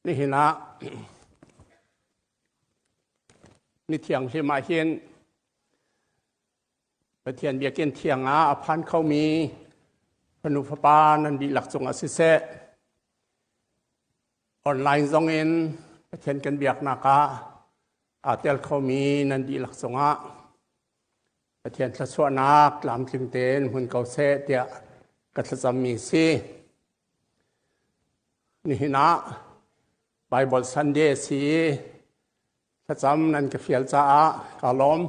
Nihin ah ni thianghlim ah hin Pathian biakinn thiang ah a phan khomi fanu fapa nan dihlak cungah siseh, online zong in Pathian kan biaknak ah aa tel khomi nan dihlak cungah Pathian thluachuahnak tlamtling tein hmun ko seh tiah ka thlacammi si. Nihin ah Bible Sunday a si i thlacam nan ka fial caah kaa lawm.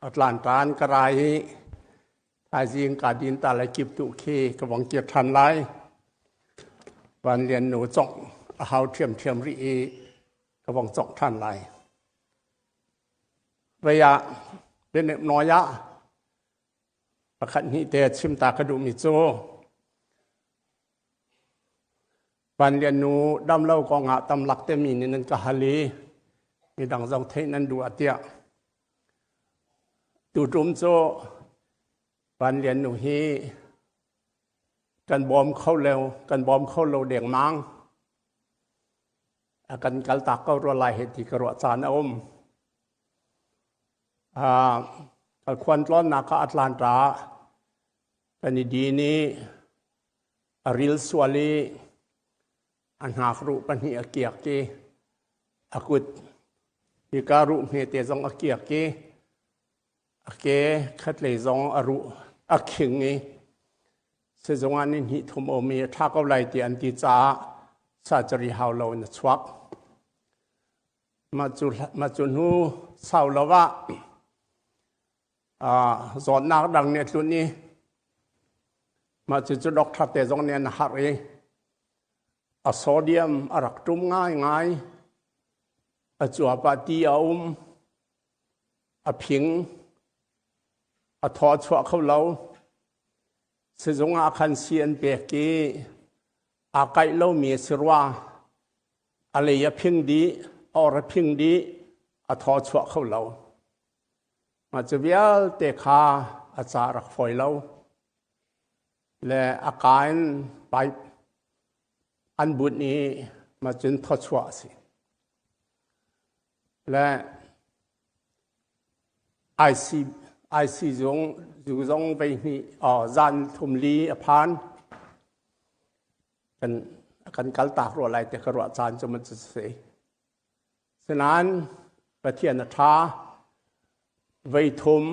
Atlantan ka ra i thaizing kaa din ta lai kip tu khi ka vong kir ṭhan lai. Van Lian nu congh a hau ṭhiamṭhiam rih i ka vong congh ṭhan lai. Vei ah bianem nawi ah pakhat hnih te chim ta ka duhmi cu Van Lian nu damlo kongah tamlak te mi nih nan ka hal i midang zong theih nan duh ah tiah tuṭum cu Van Lian nu hi kan bawm kho lo kan bawm kho lo dengmang a kan kaltak ko rua lai he ti ka ruah caan a um. Khuan tlawnnak ah Atlanta kan i din i a ril sual i a hnakruh pahnih a kiak i a kut hika ruh hmete zong a kiak i a ke khatlei zong a ruh a khing i sizung ah ni hnih thum a um i a ṭha ko lai ti an ti caah surgery hau lo in a chuak. Mah cu hnu sau lo ah zawtnak dang nih a tlunh i mah cucu doctor te zong nih an harh i a sodium a rak ṭum ngaingai. A cuap ah ti a um, a phing, a thaw a chuah kho lo. Sizung ah khan si an pek i aa kaih lomi a si rua. A lei a phing dih, a or a phing dih, a thaw chuah kho lo. Mah cu vialte kha a ca rak fawi lo. Le a ka in pipe an bunh i mah cun thawchuah a si. Le IC, IC zung, zu zong vei hnih, zan thum li a phan. Kan, kan kaltak rua lai te ka ruah caan cu man cu si. Sinain Pathian a ṭha. Vei thum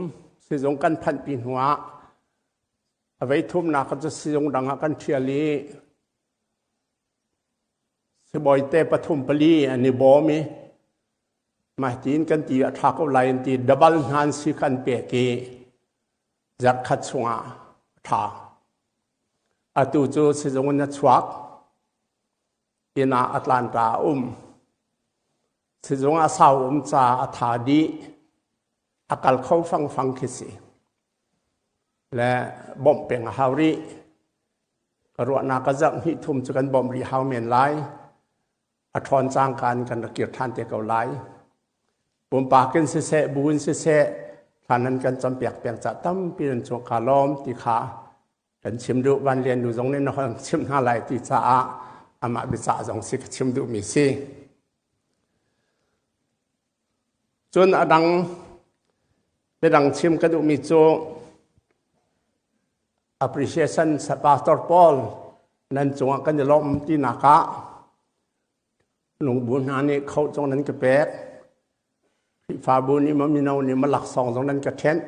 sizung kan phanhpi hnuah a vei thumnak cu sizung dang ah kan ṭhial i sibawite pathum pali an i bawm i mah tiin kan ti a ṭha ko lai an ti dabal hnan si kan pek i zarhkhat chungah a ṭha. Atu cu sizung in a chuak. Inn ah Atlanta a um. Sizung ah sau um ca a tha dih. A kal kho fangfang khi si. Le bawmh peng a hau rih. Ka ruahnak ka zarh hnih thum cu kan bawmh rih hau men lai. A ṭhawn cangka in kan rak kir ṭhan te ko lai. Pumpak in siseh, bu in siseh, thlan nan kan campiak peng ca tampi nan cung kaa lawm ti kha kan chim duh Van Lian nu zong nih na hon chim hna lai ti caah amah biacah zong si ka chim duhmi si. Cun a dang biadang chim ka duhmi cu appreciation pastor Paul nan cungah kan i lawm tinak ah lungbu hna nih kho zong nan ka pek Khrihfabu nih ma mino nih ma laksawng zong nan ka ṭhenh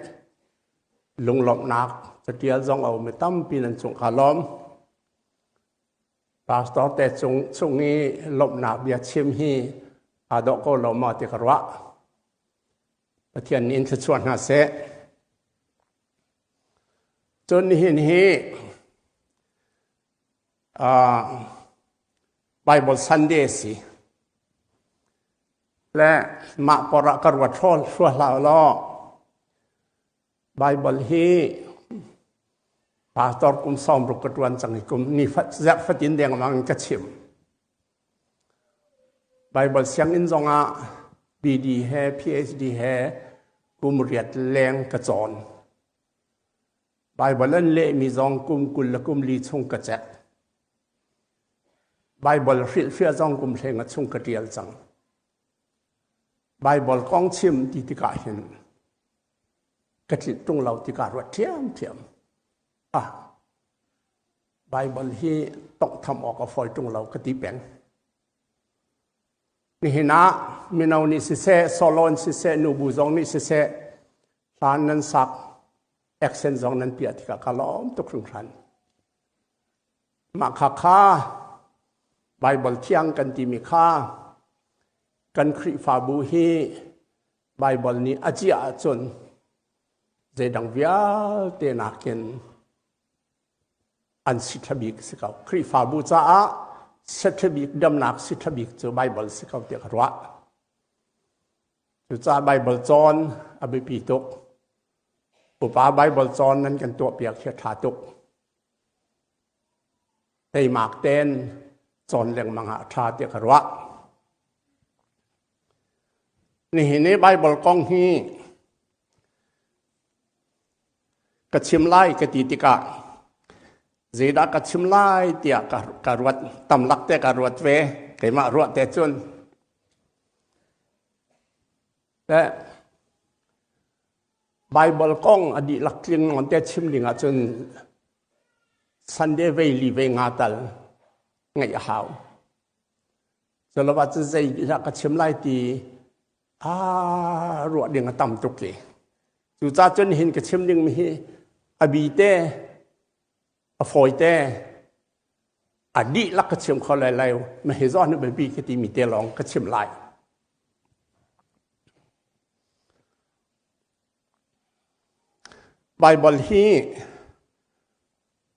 Lunglawmhnak catial zong a um i tampi nan cung kaa lawm. Pastor te cung chung i lawmhnak bia chim hi aa dawh ko lo maw ti ka ruah. Pathian nih in thluachuah hna seh. Cun nihin hi Bible Sunday a si. Le mah por ah ka ruat hrawl hrua hlah law Bible hi pastor kum 60 ka ṭuan cang i kum ni zarh fatin dengmang in ka chim. Bible sianginn zongah BD he PhD he kum riat leng ka cawn. Bible an lehmi zong kum 24 chung ka cek. Baibal hrilhfiah zong kum hleng a chung ka ṭial cang. Baibal kong chim ti tikah hin ka tlinh ṭung lo tikah ruat ṭhiamṭhiam. Ah, Baibal hi tonghtham awk a fawi ṭung lo ka ti peng. Nihin ah mino nih siseh, sawlawn siseh, nubu zong nih siseh, hlan nan sak, accent zong nan piah tikah ka lawm tuk hringhran. Mah kha kha Baibal thiang kan timi kha kan Khrihfabu hi Baibal nih a ciah ahcun zeidang vialte nakin an si ṭha bik si ko. Khrihfabu caah si bik damnak si ṭha bik cu Baibal si ko tiah ka ruah. Cucaah Baibal cawn a biapi tuk. Upa Baibal cawn nan kan tuahpiak hi a ṭha tuk. Teimak tein cawn lengmang ah a ṭha tiah ka ruah. Nihin i Baibal kong hi ka chim lai ka ti tikah zeidah ka chim lai tiah ka, ka ruat tamlak te ka ruat ve keimah ruah te cun eh, Baibal kong a dihlak tling nawn te chim ding ahcun Sunday vei li vei nga tal ngeih a hau. Culo ahcun zei dah ka chim lai ti aa ruah ding a tam tuk i. Cucaah cun hin ka chim ding mi hi a bi te, a fawi te, a dihlak ka chim kho lai lo. Ma hi zawn biapi ka timi te lawng ka chim lai. Baibal hi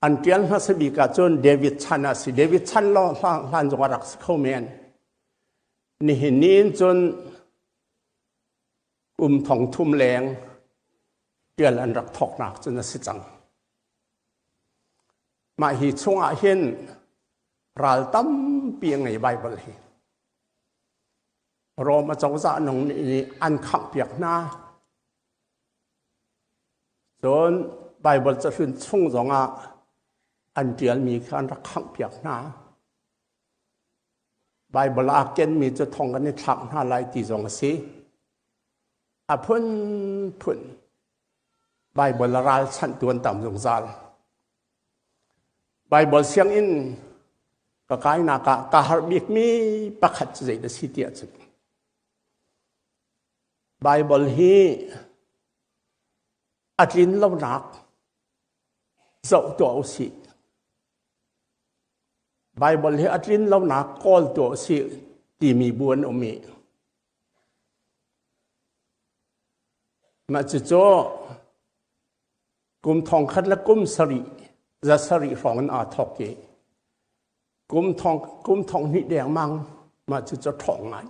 an ṭial hmasa bik ahcun David chan a si. David chan lawng hlan zong a rak si kho men. Nihin ni in cun kum thong thum leng ṭial an rak thawknak cun a si cang. Mah hi chungah hin ral tampi a ngei Baibal hi. Rom acozah nung nih an khanghpiak hna. Cun Baibal cahlun chung zongah an ṭialmi kha an rak khanghpiak hna. Baibal aa kenmi cu thong kan i thlak hna lai ti zong a si. A phunphun Baibal a ralchanhtu an tam zungzal. Baibal sianginn ka kainak ah ka harh bikmi pakhat cu zei dah si tiah cun Baibal hi a tlin lonak zoh tuah u sih. Baibal hi a tlin lonak kawl tuah u sih timi bu an um i mah cucu Kum thongkhat le kum sarih za sarih hrawng in aa thawk i kum thong kum thong hnih dengmang mah cu cu ṭhawng ngai.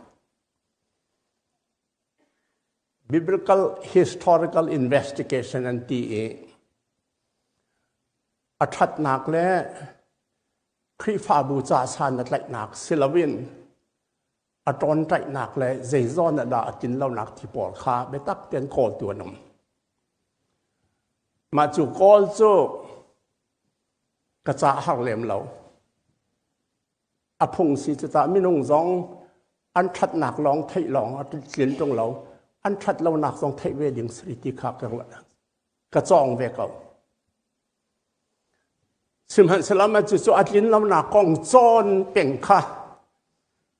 Biblical Historical Investigation an ti i a ṭhatnak le Khrihfabu ca san a tlaihnak si loin a ṭawnṭaihnak le zeizawn ah dah a tlin lonak thi pawl kha biatak tein kawltu an um. Mah cu kawl cu ka ca har lem lo. A phung si cu tah minung zong an ṭhatnak lawng theih lawng a tlin ṭung lo. An ṭhat lonak zong theih ve ding si ti kha ka ruah. Ka cawng ve ko. Sihmanhsehlaw mah cucu a tlin lonak kong cawn peng kha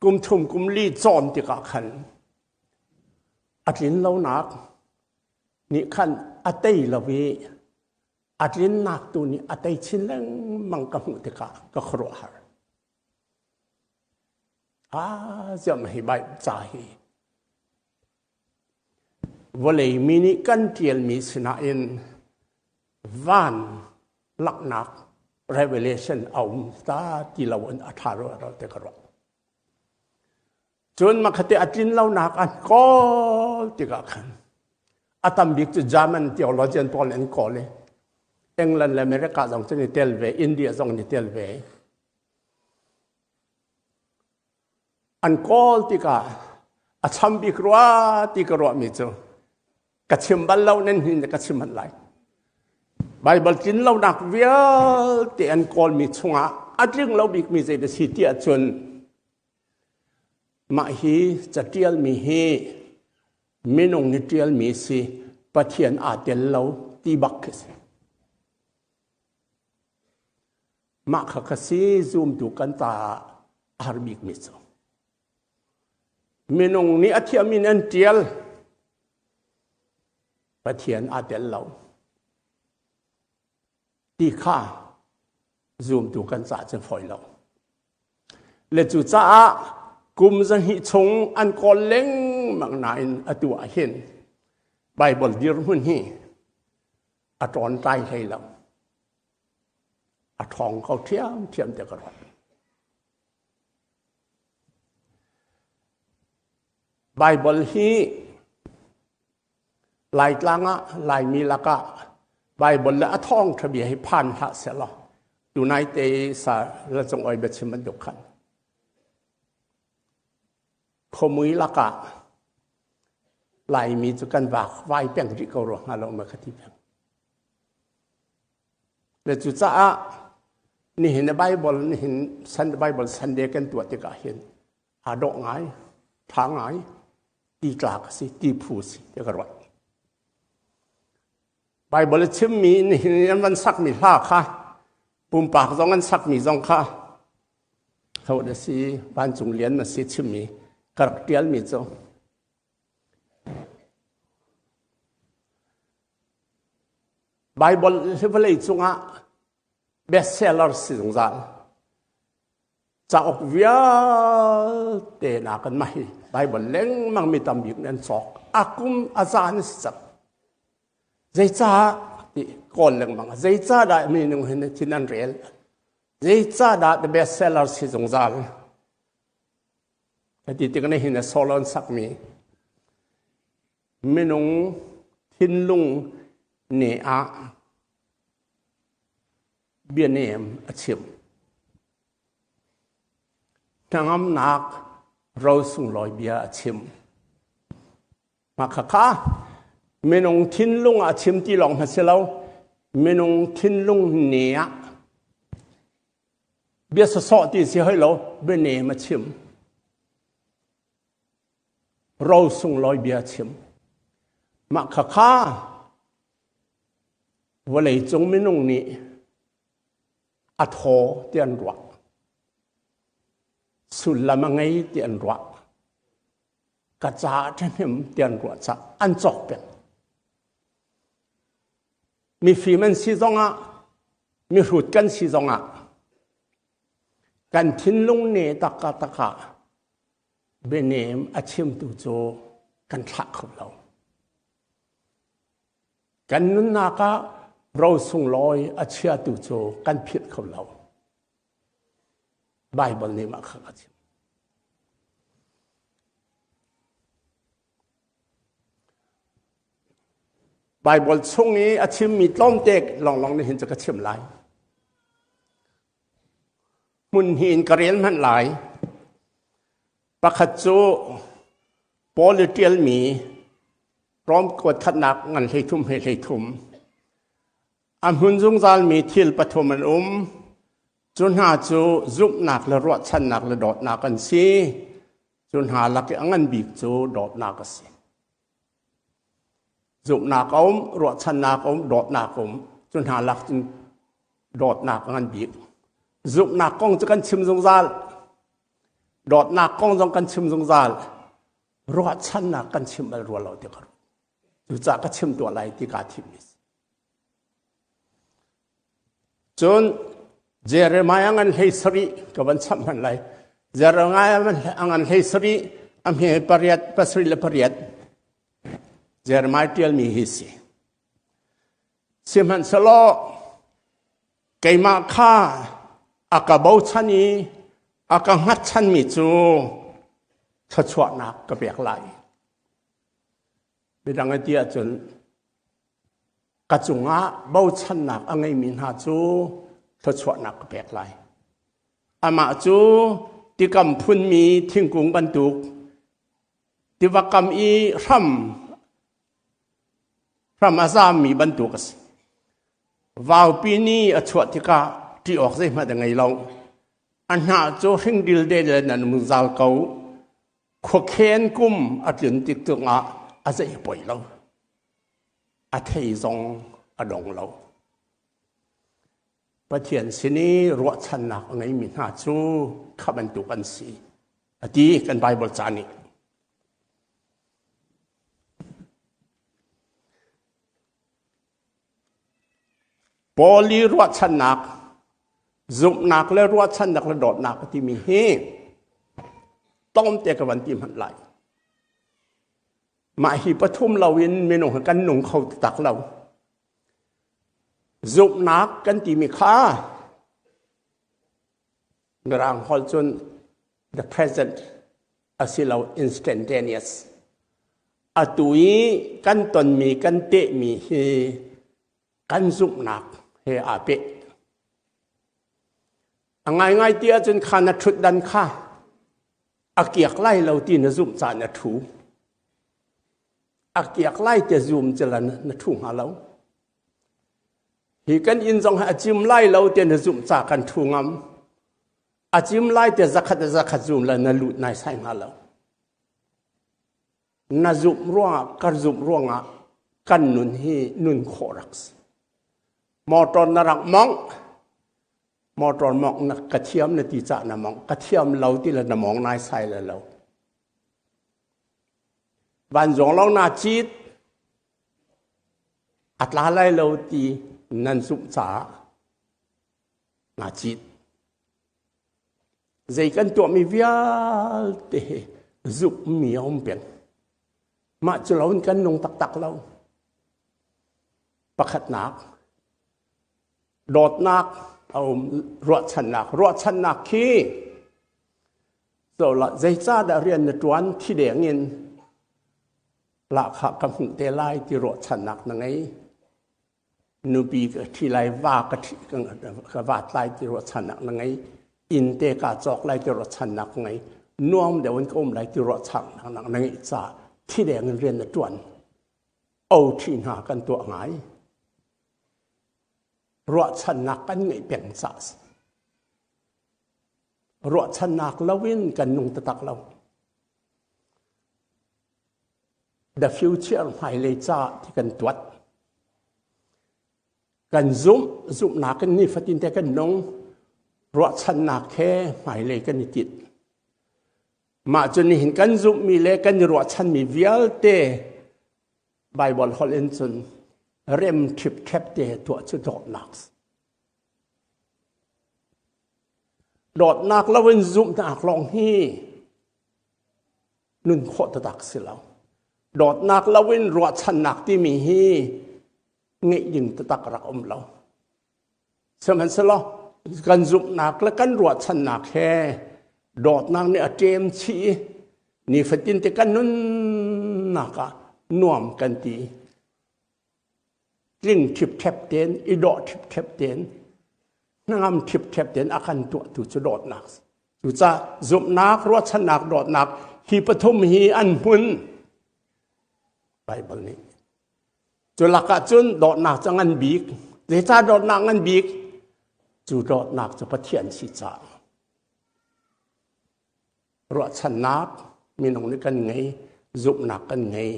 kum thum kum li cawn tikah khan a tlin lonak nih khan a tei lo i a tlinnak tu nih a tei chin lengmang ka hmuh tikah ka khuaruahhar. Ah, ziam hi bai ca hi Vawlei mi nih kan ṭialmi sinain van langhnak revelation a um ta ti lo in a ṭha rua te ka ruah. Cun makhate a tlin lonak an kawl tikah khan a tam bik cu German theologian pawl an kawl i England le America zong cu ni tel ve, India zong ni tel ve. An kawl tikah a cham bik rua ti ka ruahmi cu ka chim bal lo nan hin ka chim hmanh lai. Baibal tlin lonak vialte an kawlmi chungah a tling lo bikmi zei dah si tiah cun mah hi catialmi hi minung nih ṭialmi si Pathian aa tel lo ti bak khi si. Mah kha kha si zumtu kan caah a har bikmi cu. Minung nih a thiam in an ṭial. Pathian aa tel lo. Ti kha zumtu kan caah cun fawi lo. Le cucaah kum zahnih chung an kawl lengmang nain atu ah hin Baibal dirhmun hi a ṭawntlai hlei lo. A ṭhawng ko ṭhiamṭhiam te ka ruat. Baibal hi Laitlang ah Laimi lakah Baibal le a thawngṭha bia hi phan hlah sehlaw tunai te sa la cung oi biachim bantuk khan khomui lakah Laimi cu kan vak vai peng rih ko rua hnga lo ma ka ti peng. Le cucaah nihin Bible nihin Bible Sunday kan tuah tikah hin aa dawh ngai, ṭha ngai, ti tlak a si, ti phu a si ti ka ruat. Bible a chimmi nihin an van sakmi hla kha pumpak zong an sakmi zong kha ho da si vancung lian na si chimmi ka rak ṭialmi cu Bible hi vawlei cungah bestseller si zungzal. Cauk vialte na kan mah hi Bible lengmang mi tam bik nan cawk. A kum a zan si cang. Zeicah ti kawl lengmang. Zeicah dah minung hin thin an rel? Zeicah dah the bestseller si zungzal? Ka ti tik na hin a solon sakmi minung thinlung ne ah bianem a chim. Hnangamnak ro sunglawi bia a chim. Mah khakha minung thinlung ah chim ti lawng hna si lo, minung thinlung ne ah bia sawsawh ti si hoi lo, bianem a chim. Ro sunglawi bia chim. Mah khakha vawleicung minung nih a thaw ti an ruah. Sullam a ngei ti an ruah. Ka caah ṭhahnem ti an ruah caah an cawk peng. Mifim an si zongah, mihrut kan si zongah, kan thinlung ne takka taka bianem a chimtu cu kan thlah kho lo. Kan nunnak ah ro sunglawi a chiatu cu kan philh kho lo. Baibal nih mah kha a chim. Baibal chung i a chimmi tlawmte lawnglawng nih hin cu ka chim lai. Hmun hi in ka rel hmanh lai. Pakhat cu Paul i ṭialmi Rom kuat khatnak ngan 13 he 13. A hmun zungzalmi thil pathum an um. Cu hna cu zumhnak le ruahchannak le dawtnak an si. Cu hna lak i a ngan bik cu dawtnak a si. Zumhnak a um, ruahchannak a um, dawtnak a um. Cu hna lak cun dawtnak a ngan bik. Zumhnak kong cu kan chim zungzal. Dawtnak kong zong kan chim zungzal. Ruahchannak kan chim bal rua lo ti ka ruat. Cucaah ka chim tuah lai ti kaa thimmi si. Cun Jeremiah ngan 17 ka van chap hmanh lai. Jeremiah ngan 17 a hme pariat pasarih le pariat Jeremiah ṭialmi hi si. Sihmanhsehlaw keimah kha a ka bochan i a ka hngatchanmi cu thluachuahnak ka pek lai. Midang a ti ahcun ka cungah bochannak a ngeimi hna cu thluachuahnak ka pek lai. Amah cu tikam phunmi thingkung bantuk tiva kam i hram hram a zammi bantuk a si. Vaupi ni a chuah tikah ṭih awk zeihmanh a ngei lo. A hnah cu hringdil de le nan zungzal ko. Khuakhen kum a tlun tik cungah a zei poi lo. A thei zong a dong lo. Pathian sin i ruahchannak a ngeimi hna cu kha bantuk an si. A ti kan Bible ca nih. Paul i ruahchannak, zumhnak le ruahchannak le dawtnak a timi hi tlawmte ka van ti hmanh lai. Mah hi pathum loin minung hi kan nung kho tak lo. Zumhnak kan timi kha Mirang holh cun the present asilo instantaneous. Atu i kan tonmi kan tehmi hi kan zumhnak he aa peh. A ngaingai ti ahcun kha na ṭhutdan kha a kiak lai lo ti na zumh caan a ṭhu. A kiak lai te zum cila na ṭhu hnga lo. Hi kan inn zong hi a cim lai lo ti na zumh ca kan ṭhu ngam. A cim lai te zakhat zakhat zum le na lut nai sai hnga lo. Na zumh ruangah kan zumh ruangah kan nun hi nun khawh rak si. Motor na rak mongh motor mongh na ka thiam na ti cah na mongh ka thiam lo ti le na mong nai sai le lo. Vanzawng lo na cit a tla lai lo ti nan zumh caah naa cit. Zei kan tuahmi vialte hi zumhmi a um peng. Mah cu lo in kan nung taktak lo. Pakhatnak, dawtnak a um, ruahchannak. Ruahchannak khi so la zeicahdah rian na ṭuan thi deng in lahkhah ka hmuh te lai ti ruahchannak na ngei. Nupi ka ṭhi lai, va ka ṭhi ka vat lai ti ruahchannak na ngei. Inn te kaa cawk lai ti ruahchannak ka ngei. Nuam deuh in ka um lai ti ruahchannak na ngeih caah thi deng in rian na ṭuan. O ṭhi hna kan tuah ngai. Ruahchannak kan ngeih peng caah si. Ruahchannak loin kan nung taktak lo. The future hmailei ca ti kan tuat. Kan zumh, zumhnak in nifatin te kan nung. Ruahchannak he hmailei kan i tit. Mah cu nihin kan zumhmi le kan i ruahchanmi vialte Bible holh in cun rem ṭhipṭhep te tuah cu dawtnak. Dawtnak loin zumhnak lawng hi nun khawh taktak si lo. Dawtnak loin ruahchannak timi hi ngeih ding taktak rak um lo. Sihmanhsehlaw kan zumhnak le kan ruahchannak he dawtnak nih a ṭem chih i nifatin te kan nunnak ah nuam kan ti. Tling ṭhipṭhep tein, i dawh ṭhipṭhep tein, hnangam ṭhipṭhep tein a kan tuahtu cu dawtnak. Cucaah zumhnak, ruahchannak, dawtnak hi pathum hi an hmun. Bible nih. Cu lakah cun dawtnak cu ngan bik. Zeicah dawtnak ngan bik? Cu dawtnak cu Pathian si caah. Ruahchannak minung nih kan ngei, zumhnak kan ngei,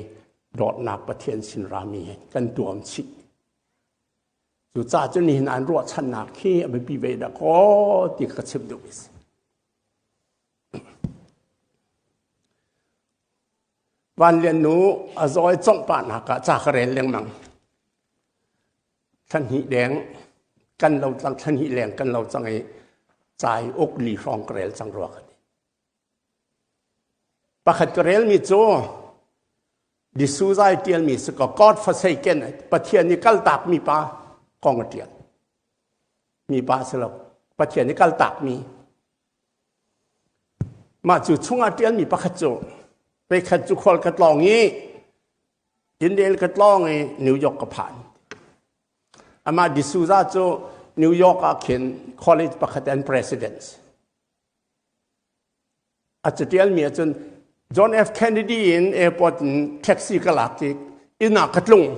dawtnak Pathian sin rami kan tuam chih. Cucaah cun nihin an ruahchannak khi a biapi ve dah kaw ti ka chim duh si. Van Lian nu a zawi congh pah nak ah ca ka rel lengmang. Thla hnih deng kan lo tlang thla hnih leng kan lo cang i cai uk li hrawng ka rel cang rua ka ti. Pakhat ka relmi cu D'Souza i ṭialmi si ko God forsaken Pathian nih kaltakmi pa kong a ṭial. Mi pa si lo Pathian nih kaltakmi. Mah cu chungah ṭialmi pakhat cu peikhat cu khual ka tlawng i Tindale ka tlawng i New York ka phan. Amah D'Souza cu New York ah khin college pakhat an president. A catialmi ahcun John F. Kennedy in airport in taxi ka lak i inn ah ka tlung.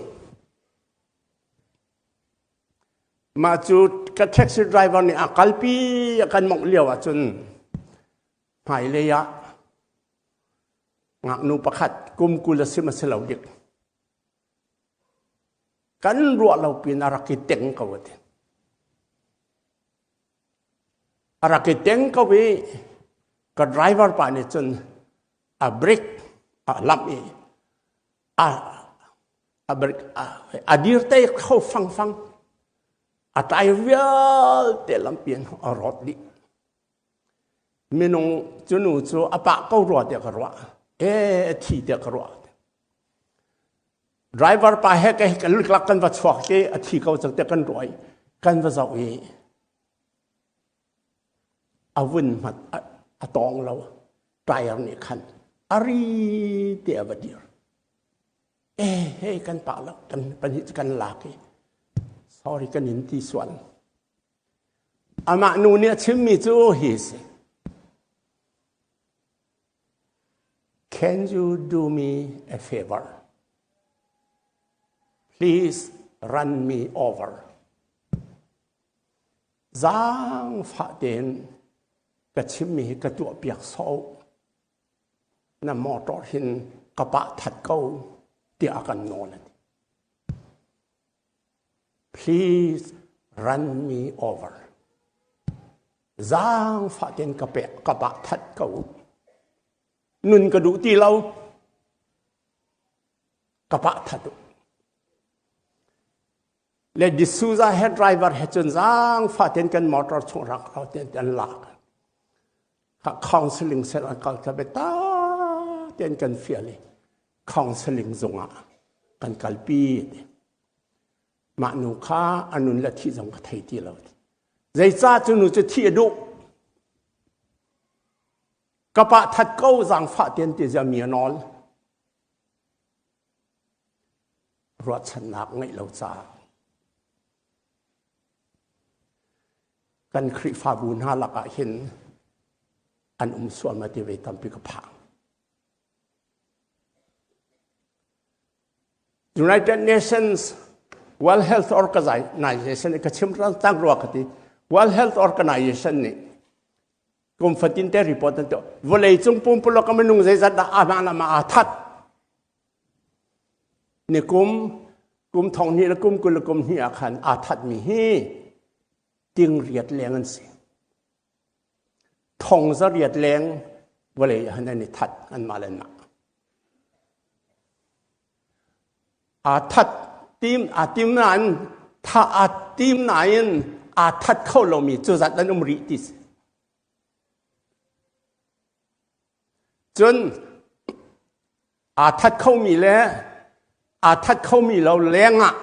Mah cu ka taxi driver nih a kalpi a kan mongh lio ahcun hmailei ah ngaknu pakhat kum 20 a si ma si lo dik kan ruah lo pin a rak i teng ko ati. A rak i teng ko i ka driver pa nih cun a brake a lamh i a a brake a dir te kho fangfang a tai vialte lampi in a rawt dih. Minung cu nu cu a pah ko rua tiah ka ruah. E a thi tiah ka ruah. Driver pa he ke kan luklak kan va chuak i a thi ko cang tiah kan ruah i kan va zoh i a vun hmat a tawng lo tire nih khan a ri te a va dir. E hei kan pah lo kan pahnih cu kan lak i sorry kan in ti sual. Amah nu nih a chimmi cu hi si. Can you do me a favor? Please run me over. Zaangfah tein ka chimmi hi ka tuahpiak sawh. Na motor hin ka pah that ko tiah a kan nawl a ti. Please run me over. Zaangfah tein ka pek ka pah that ko. Nun ka duh ti lo. Ka pah that u. Le D'Souza he driver he cun zaangfah tein kan motor chung rak lo tein an lak. Kha counseling cell an kal tla ta tein kan fial i counseling zung ah kan kalpi. Mah nu kha a nun le thih zong ka thei ti lo. Zeicah cu nu cu thih a duh? Ka pa that ko zaangfah tein ti zia mi a nawl. Ruahchannak ngeih lo caah kan Khrihfabu hna lakah hin an um sual ma ti ve tampi ka phang. United Nations World Health Organization ka chim tang rua ka ti. World Health Organization nih kum fatin te report an tuah. Vawlei cung pumpuluk a minung zeizat dah amah le amah aa that. Ni kum kum thong hnih le kum 20 le kum hnih ah khan aa thatmi hi ting riat leng an si. Thong za riat leng vawlei ah an i that anmah le anmah. Aa that tim aa tim nain tha aa tim nain aa that kho lomi cu zat an um rih ti si. Cun aa that khomi le aa that khomi lo lengah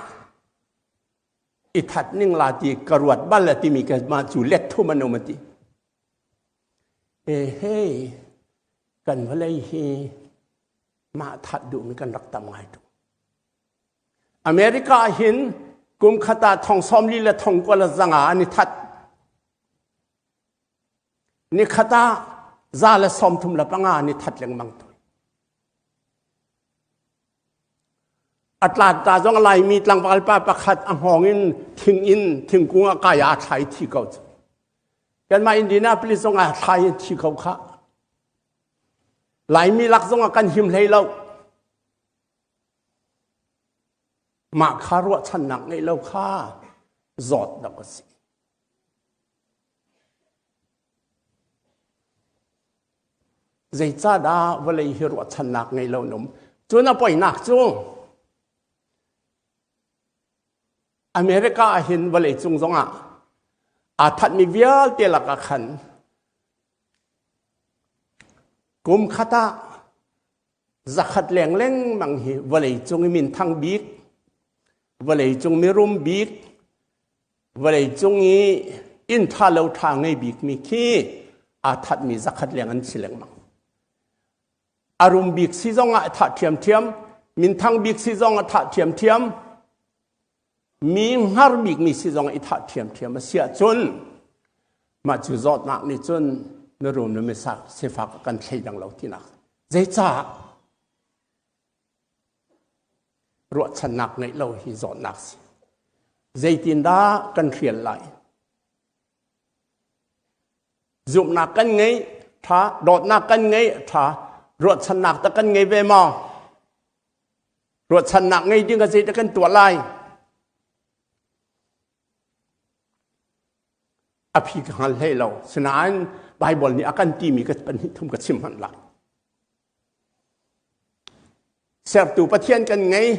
i that ning la ti ka ruat bal la timi ka mah cu let thum an um a ti. E hei kan vawlei hi mah that duhmi kan rak tam ngai tu. America ah hin kum khat ah thong 40 le thong 20 le zanga an i that. Ni khat ah 135 an i that lengmang tu. Atlanta zong Laimi tlangval pa pakhat a hngawng in thing in thingkung a kai ah a thlai thi ko cu. Kanmah Indianapolis zong ah thlai in thi ko kha. Laimi lak zong ah kan him hlei lo. Mah kha ruahchannak ngeih lo kha zawtnak a si. Zeicahdah vawlei hi ruahchannak ngei lo na um? Cun a poinak cu America ah hin vawlei cung zongah aa thatmi vialte lakah khan kum khat ah zakhat leng lengmang hi vawlei cung i minthang bik, vawlei cung mirum bik, Vawleicung i inn ṭha lo ṭha ngei bikmi khi aa thatmi zakhat leng an si lengmang. A rum bik si zong ah a thah ṭhiamṭhiam, minthang bik si zong a thah ṭhiamṭhiam, mi hngar bikmi si zong i thah ṭhiamṭhiam a si ahcun mah cu zawtnak nih cun mirum le misak sifak a kan thleidang lo tinak. Zeicah? Ruahchannak ngeih lo hi zawtnak si. Zeitindah kan hrial lai? Zumhnak kan ngei ṭha, dawtnak kan ngei ṭha, ruahchannak tak kan ngei ve maw? Ruahchannak ngei ding a zeidah kan tuah lai? A phi ka hngal hlei lo. Sinain Baibal nih a kan timi ka pahnih thum ka chim hmanh lai. Sertu Pathian kan ngei.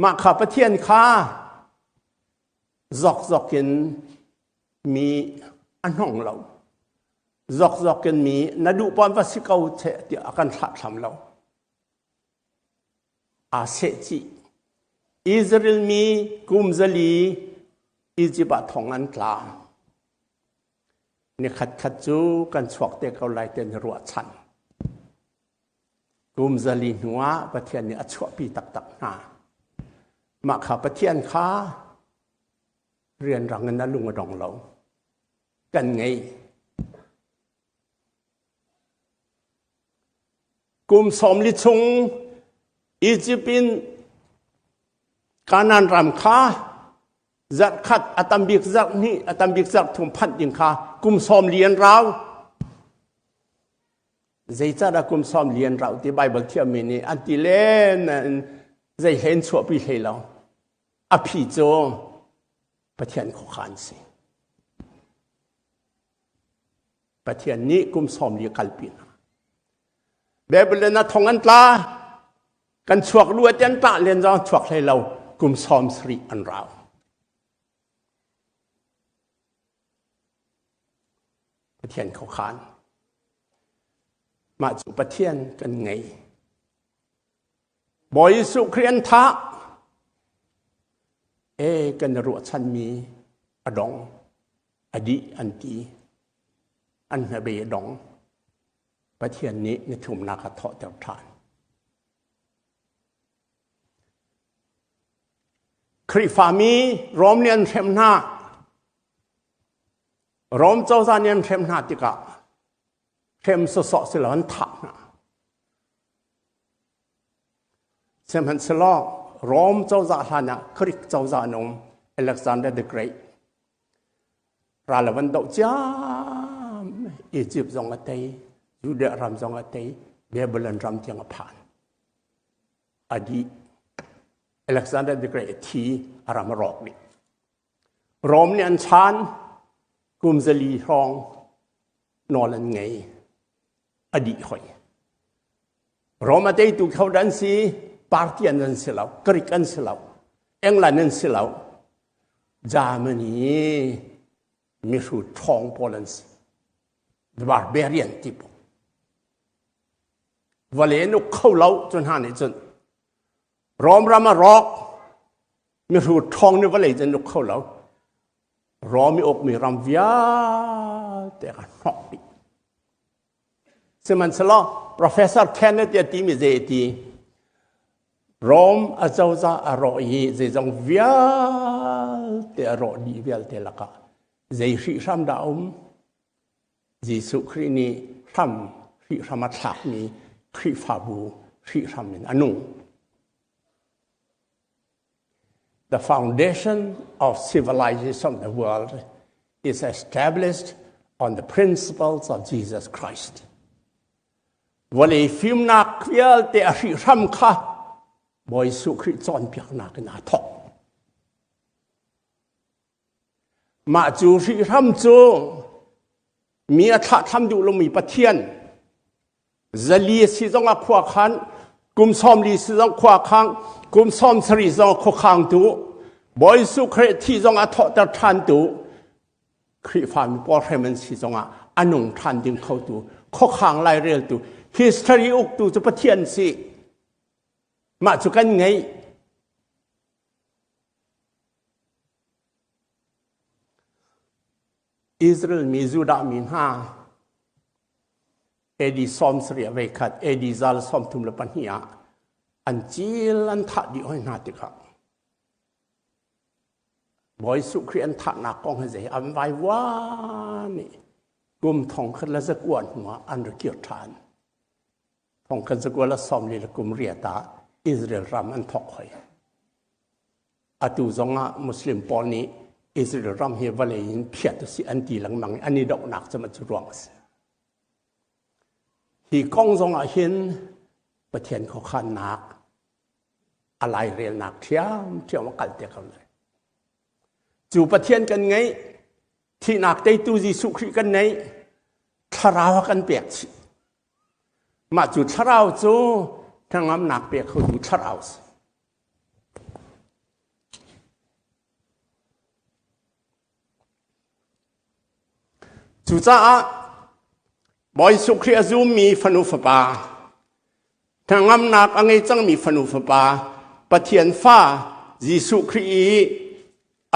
Mah kha Pathian kha zokzok in mi a hnong lo. Zokzok in mi na duh pawn va si ko che tiah a kan thlahthlam lo. Aa seh chih. Israel mi kum zali Izipt ah thong an tla. Nikhat khat cu kan chuak te ko lai ti an i ruahchan. Kum zali hnuah Pathian nih a chuahpi taktak hna. Mah kha Pathian kha rianrang in a lung a dong lo. Kan ngei. Kum 40 chung Egypt in Kanaan ram kha zarh khat a tam bik zarh hnih a tam bik zarh thum phanh ding kha kum 40 an rau. Zeicahdah kum 40 an rau ti Bible thiammi nih an ti len zei hlen chuahpi hlei lo. A phi cu Pathian khuakhan si. Pathian nih kum 40 kalpi hna. Babylon ah thong an tla. Kan chuak lu ati an tah len zong chuak hlei lo. Kum 70 an rau. Pathian khuakhan. Mah cu Pathian kan ngei. Bawi Jesuh Khrih an thah. E kan ruahchanmi a dong. A dih an ti. An hnabei a dong. Pathian nih ni thumnak a thawhter ṭhan. Khrihfami Rom nih an hrem hna. Rom cozah nih an hrem hna tikah hrem sawsawh si lo an thah hna. Sihmanhsehlaw Rom cozah hlan ah Greek cozah an um Alexander the Great ral a van doh ciam Egypt zong a tei Judea ram zong a tei Babylon ram tiang a phan a dih Alexander the Great a thi a ram a rawk dih Rom nih an chan kum zali hrawng nawl an ngei a dih hoi. Rom a teitu kho an si, Parthian an si lo, Greek an si lo, England an si lo. Germany mihrut ṭhawng pawl an si. The barbarian ti pawl. Vawlei an uk kho lo cu hna nih cun Rom ram a rawk mihrut ṭhawng nih vawlei cu an uk kho lo. Rom i ukmi ram vialte a hnawk dih. Sihmanhsehlaw Professor Kenneth a timi zei a ti? Rome acozah a rawh i zeizong vialte a rawh dih vialte lakah zei hrihhram dah a um? Jesuh Khrih nih hram hrihhram a thlakmi Khrihfabu hrihhram in a nung. The foundation of civilization of the world is established on the principles of Jesus Christ. Vawlei fimnak vialte a hrihhram kha Bawi Jesuh Khrih cawnpiaknak in aa thawk. Mah cu hrihhram cu mi a thlahthlam duh lomi Pathian zali a si zong ah khua khan kum 40 si zong khua khang kum 70 zong khuakhangtu Bawi Jesuh Khrih thi zong a thawhter ṭhantu Khrihfami pawl hrem an si zongah a nung ṭhan ding khotu khuakhang laireltu history uktu cu Pathian si mah cu kan ngeih Israel mi Judah mi hna AD 70 a khat AD 32 ah an cil an thah dih hoi hna tikah Bawi Jesuh Khrih an thahnak kong hi zei an vaivuan i kum thong khat le zakua hnuah an ra kir ṭhan. Thong khat zakua le sawm li le kum riat ah Israel ram an thawk hoi. Atu zongah Muslim pawl nih Israel ram hi vawlei in phiat a si an ti lengmang i an i dohnak cu cu ruang a si. Hi kong zong ah hin Pathian khuakhannak a lairelnak ṭhiamṭhiam a kal te ko lai. Cu Pathian kan ngeih, thihnak teitu Jesuh Khrih kan neih, thlarau a kan pek chih. Mah cu thlarau cu hnangamnak pek khotu thlarau a si. Cucaah Bawi Jesuh Khrih a zummi fanu fapa, hnangamnak a ngei cangmi fanu fapa, Pathian fa Jesuh Khrih i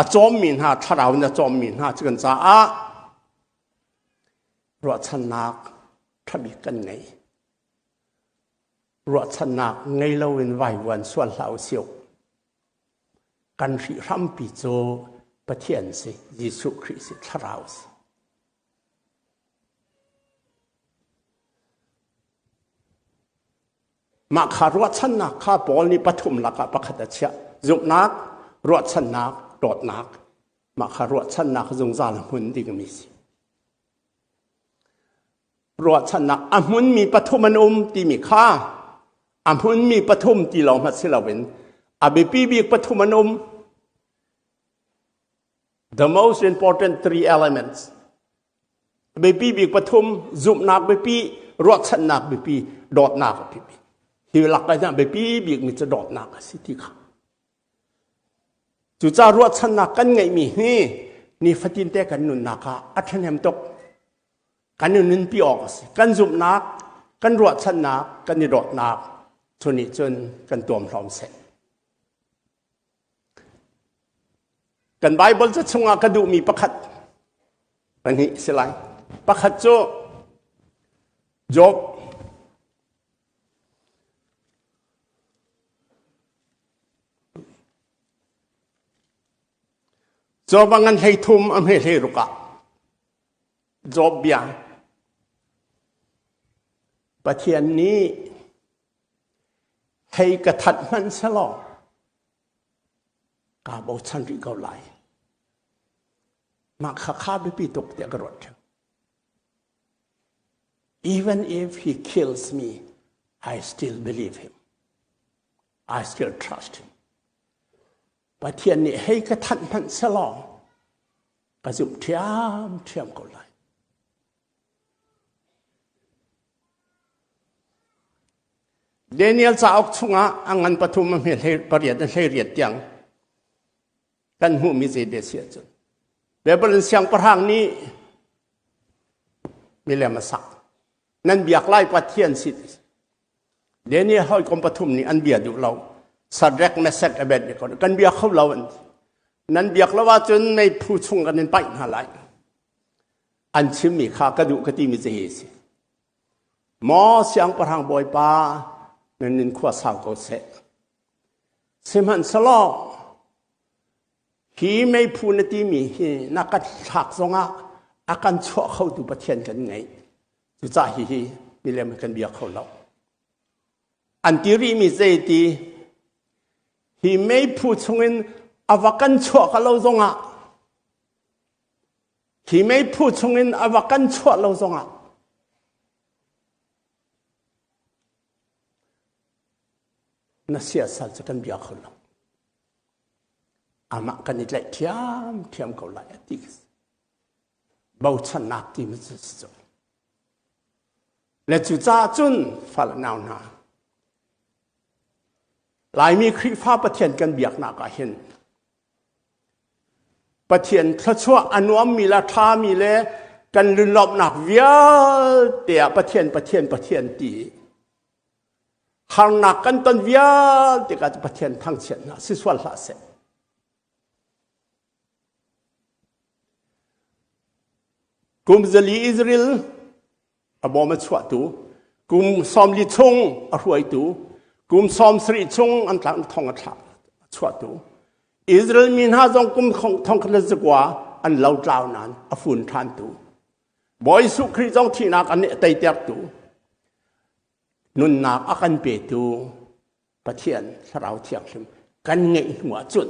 a cawmmi hna, thlarau in a cawmmi hna cu kan caah ruahchannak ṭhabik kan ngei. Ruahchannak ngei loin vaivuan sual hlah u sih. Kan hrihhrampi cu Pathian si, Jesuh Khrih si, Thlarau si. Mah kha ruahchannak kha Paul nih pathum lakah pakhat a chiah. Zumhnak, ruahchannak, dawtnak. Mah kha ruahchannak zungzal a hmun dingmi si. Ruahchannak a hmunmi pathum an um timi kha a hmunmi pathum ti lawng hmanh si loin a biapi bik pathum an um. The most important three elements. Biapi bik pathum zumhnak biapi, ruahchannak biapi, dawtnak biapi. Hi lak ah biapi bik mi cu dawtnak a si ti kha. Cucaah ruahchannak kan ngeihmi hi nifatin te kan nunnak ah a ṭhahnem tuk. Kan i nunpi awk a si. Kan zumhnak, kan ruahchannak, kan i dawtnak cu nih cun kan tuamhlawm seh. Kan Baibal ca chungah ka duhmi pakhat pahnih si lai. Pakhat cu Job Job a ngan 13 a hme 16 ah Job bia Pathian nih hei ka that hmanh selaw kaa bochan rih ko lai. Mah kha kha biapi tuk tiah ka ruat ṭheo. Even if he kills me, I still believe him. I still trust him. Pathian nih hei ka thanh hmanh selaw ka zumh ṭhiamṭhiam ko lai. Daniel cauk chungah a ngan pathum a hme hlei pariat a hlei riat tiang kan hmuhmi zei de si ahcun Babylon siangpahrang nih milem a sak nan biak lai Pathian si Daniel hawikom pathum nih an bia duh lo. Shadrach, Meshach, Abednego kan bia kho lo an ti. Nan biak lo ahcun meiphu chung kan in paih hna lai. An chimmi kha ka duh ka timi cu hi si. Maw siangpahrang bawipa nan in khua sau ko seh. Sihmanhsehlaw hi meiphu na timi hi na ka thlak zongah a kan chuah khotu Pathian kan ngei. Cucaah hihi milem kan bia kho lo. An ti rihmi zei ti hi meiphu chungin a va kan chuah ka lo zongah hi meiphu chungin a va kan chuah lo zongah na siasal cu kan bia kho lo. Amah kan i tlaih ṭhiamṭhiam ko lai a ti. Bochannak timi cu si cu. Le cucaah cun fal nau hna Laimi Khrihfa Pathian kan biaknak ah hin Pathian thluachuah a nuammi le ṭhami le kan lunlawmhnak vialte ah Pathian Pathian Pathian ti harnak kan ton vialte ka Pathian thangchiat hna si sual hlah seh. Kum 4 Israel a bawm a chuahtu, kum 40 chung a hruaitu, kum 70 chung an tlang thong a thlah a chuahtu. Israel mi hna zong kum thong khat le zakua an lo tlau nain a fun ṭhantu. Bawi Jesuh Khrih zong thihnak an nih a teitertu. Nunnak a kan petu Pathian Thlarau Thianghlim kan ngeih hnu ah cun.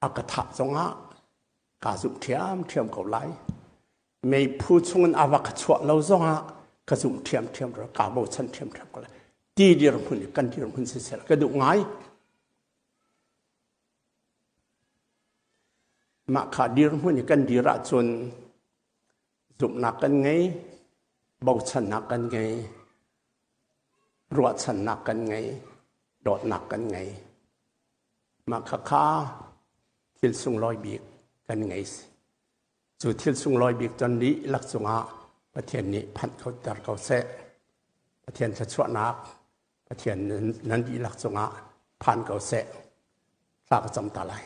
A ka thah zongah kaa zumh ṭhiamṭhiam ko lai. Meiphu chungin a va ka chuah lo zongah ka zumh ṭhiamṭhiam ro kaa bochan ṭhiamṭhiam ko lai. Ti dirhmun i kan dirhmun siseh ka duh ngai. Mah kha dirhmun i kan dir ahcun zumhnak kan ngei, bochannak kan ngei, ruahchannak kan ngei, dawtnak kan ngei. Mah khakha thil sunglawi bik kan ngei si. Cu thil sunglawi bik ton dihlak cungah Pathian nih phanh kho ter ko seh. Pathian thluachuahnak Pathian nan dihlak cungah phan ko seh. Thla ka cam ta lai.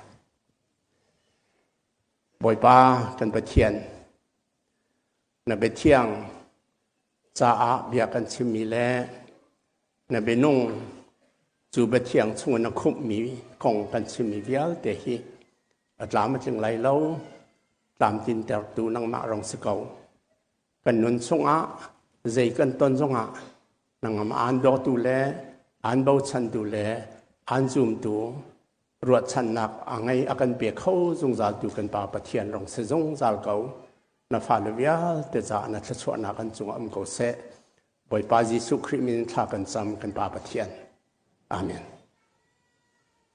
Bawipa kan Pathian, na biathiang caah bia kan chimmi le na bianung cu biathiang chung na khumhmi kong kan chimmi vialte hi a tlam a tling lai lo, tlamtlintertu nangmah rong si ko. Kan nun chungah zei kan ton zongah nangmah aan dawtu le aan bochantu le aan zumtu ruahchannak a ngei a kan pe kho zungzaltu kan Pa Pathian rong si zungzal ko. Na fale vialte caah na thluachuahnak an cungah um ko seh. Bawipa Jesuh Khrih min thla kan cam kan Pa Pathian. Amen.